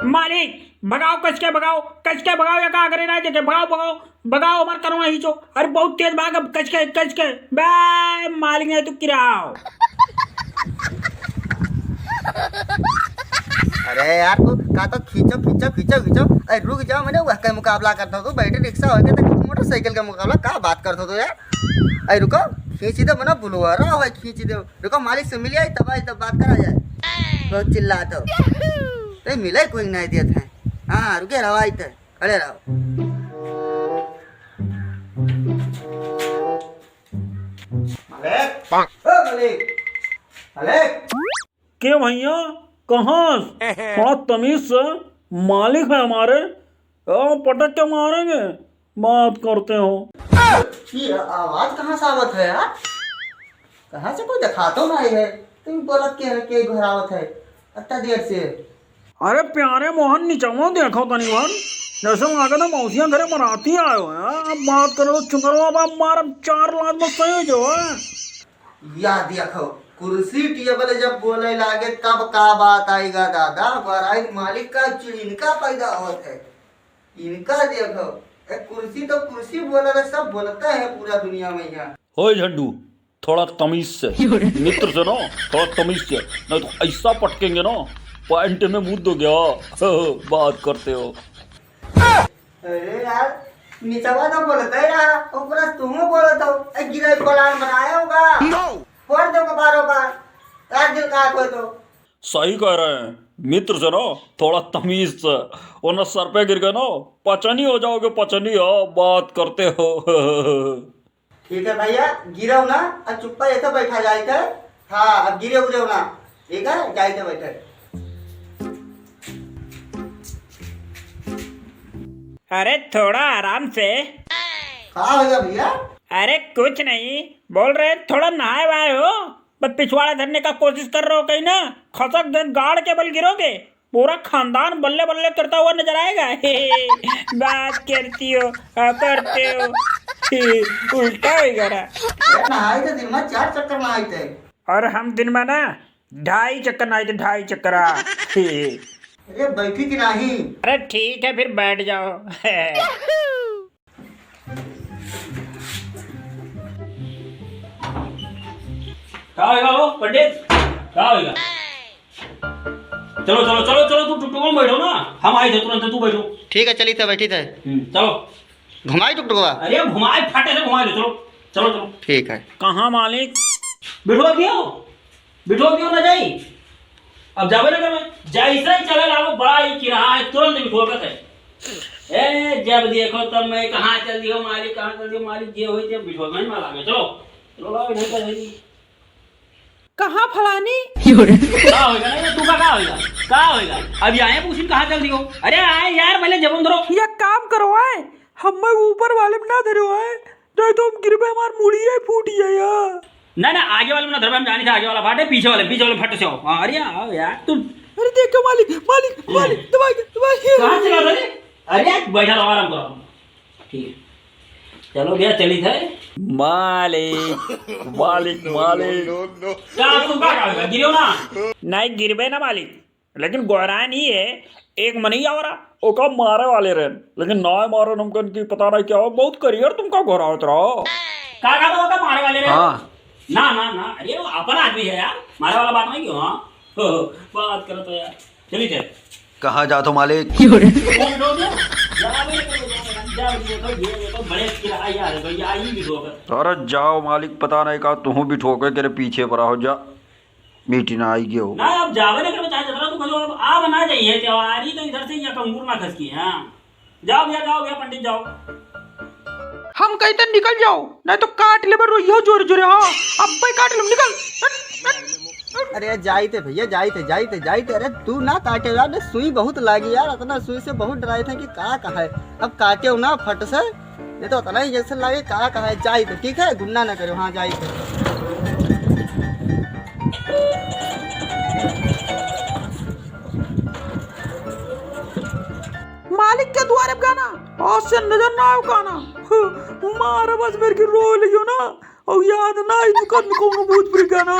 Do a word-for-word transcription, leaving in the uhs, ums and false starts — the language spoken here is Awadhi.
मालिक, भगाओ, कस के भगाओ, कस के भगाओ, या का करे ना देखे, भगाओ, भगाओ, भगाओ, हमार करवा खींचो। अरे बहुत तेज भाग, अब कस के, कस के। बे मालिक नहीं तो किराओ। अरे यार, तू का तो खींचो, खींचो, खींचो, खींचो। अरे रुक जाओ, मैंने वह के मुकाबला करता हूँ, तू बैटरी रिक्शा हो गया तो मोटरसाइकिल का मुकाबला, का बात करता हूँ तू यार? अरे रुको, खींच दे, मना बुलवा रहा है, खींच दे। रुको, मालिक से मिल आई, तब आई, तब बात करा जाए। बहुत चिल्लात हो। नहीं मिले, कोई नहीं देत है। हाँ, रुके रहो, आई थे, खड़े रहो। मालिक, ओ मालिक, मालिक। के भैया, कहाँ? थोड़ा तमीज से, मालिक है हमारे, ओ, पटक के मारेंगे, बात करते हो। ये आवाज कहाँ से आवत है यार? कहाँ से कोई देखा तो नहीं है, तुम बोलत के है, के घरावत है अत्ता देर से? अरे प्यारे मोहन, निचवा देखो तनी भर, जैसे लागत है मौसिया घरे बराती आयो है। अब बात करो तो चुकरवा बाप मारब चार लात में सही हो जाओ, हैं? या देखो, कुर्सी टेबल जब बोले लागे तब का बात आएगा दादा, बराइल मालिक का चिड़ इनका पैदा होत है। इनका देखो, ए, कुर्सी तो कुर्सी बोला रे, सब बोलता है पूरा दुनिया में यहाँ। होय झंडू, थोड़ा तमीज से, मित्र से ना, थोड़ा तमीज से, नहीं तो ऐसा पटकेंगे ना, पैंट में मुद हो गया। बात करते हो। अरे यार, निचवा तो बोलता ही रहा, ऊपर से तुम बोलत हो। ए, गिरे प्लान बनाया होगा। फोड़ दो बारों का, काट दिल का कोई तो। सही कह रहे हैं मित्र से ना, थोड़ा तमीज से, वरना सर पे गिर गए ना, पचनी हो जाओगे, पचनी। हाँ, बात करते हो। ठीक है भैया, गिरो ना, अब चुप्पा ऐसे बैठा जाए थे। हाँ, अब गिरे उरे ना, ठीक है, जाए थे बैठे। अरे थोड़ा आराम से। का हो गया भैया? अरे कुछ नहीं, बोल रहे थोड़ा नहाए वाए हो, बस पिछवाड़ा धरने का कोशिश कर रहे हो, कहीं ना खसक दे गाड़ के बल गिरोगे, पूरा खानदान बल्ले बल्ले करता हुआ नजर आएगा। बात करती हो, हाँ, करते हो। उल्टा हो गया ना। अरे नहाए थे दिन में चार चक्कर नहाए थे। और हम दिन में ना ढाई चक्कर नहाए थे, ढाई चक्कर। अरे बैठी कि नहीं? अरे ठीक है, फिर बैठ जाओ। का होइगा हो पंडित? का होइगा? चलो, चलो, चलो, चलो, तू टुकटुक में बैठो ना, हम आए थे तुरंत, तू बैठो। ठीक है, चली थे, बैठी थे। हम्म, चलो। घुमाई टुकटुकवा? अरे घुमाए, फटे से घुमा लो, चलो, चलो, चलो। ठीक है। कहाँ मालिक? बिठो दियो, बिठो दियो ना जाई। अब जावे ना करवे, जैसे ही चले लागो बड़ा ही किराया है, तुरंत बिठो के कहे। ए, जब देखो तब मैं कहाँ चल दियो मालिक, कहाँ चल दियो मालिक, जे होई ते बिठो में मार लागे। चलो, चलो, लाओ, इधर का है। कहाँ फलानी? का होइगा? नहीं, तू का, का होइगा? का होइगा? अब ये आए पूछिन कहाँ चल दियो? अरे आए यार, पहले जबन धरो। या काम करो आए, हमें ऊपर वाले में ना धरो आए, नहीं तो हम गिरबे, हमार मुड़ी है फूट जाए यार। ना, ना, आगे वाले में ना धरबे, हम जानी था आगे वाला फाटे, पीछे वाले, पीछे वाले फट से आओ। हाँ, अरे आओ यार, तुम। अरे देखो मालिक, मालिक, मालिक, दबाई, दबाई। कहाँ चला था रे? अरे बैठा रहो, आराम करो। ठीक है। चलो भैया, चली थे। मालिक, मालिक, मालिक। का तुम का, का होइगा? गिरो ना। नहीं गिरबे ना मालिक, लेकिन गोहरान ही है, एक मनई आवरा, ओका मारे वाले रहन, लेकिन ना मारन हमकन की पता नहीं क्या हो, बहुत करियर तुमका गोहरावत रहो। का, का तो ओका मारे वाले रहन? हाँ। ना, ना, ना, अरे वो अपन आदमी है यार, मारे वाला बात नहीं क्यों, हाँ? बात करो तो यार, चली थे। कहाँ जात हो मालिक? फोन दो दे। जा बे, जा बे, जा बे, ये तो, ये तो बड़े किराया है भैया, आई भी दो। अरे जाओ मालिक, पता नहीं का तुहूँ बिठो के तेरे पीछे पड़ा हो, जा। मीटिंग आई गयो। ना, अब जावे ना करबे, चाहे जतरा तू कहो, अब आब ना जाइए, त्योहारी तो इधर से या कंगूर ना खसकी, हाँ। जाओ भैया, जाओ भैया, पंडित जाओ। हम कहते निकल जाओ, नहीं तो काट लेबे रोइयो जोरे जोरे, हाँ। अब्बे काट लेब, निकल। हट, हट, हट। अरे जाई थे भैया, जाई थे, जाई थे, जाई थे। अरे तू ना काटे यार, ने सुई बहुत लागी यार, इतना सुई से बहुत डराए थे कि का कहा है। अब काटे ना फट से, नहीं तो इतना इंजेक्शन लागे, कहाँ, कहाँ है, जाई थे, ठीक है, गुन्ना ना करो, हाँ, जाई थे। मालिक के दुआरे पे गाना, आज से नजर ना आयो गाना। मार बस मेरे की रो लियो ना, और याद ना आई दुकान में कौनो भोजपुरी गाना।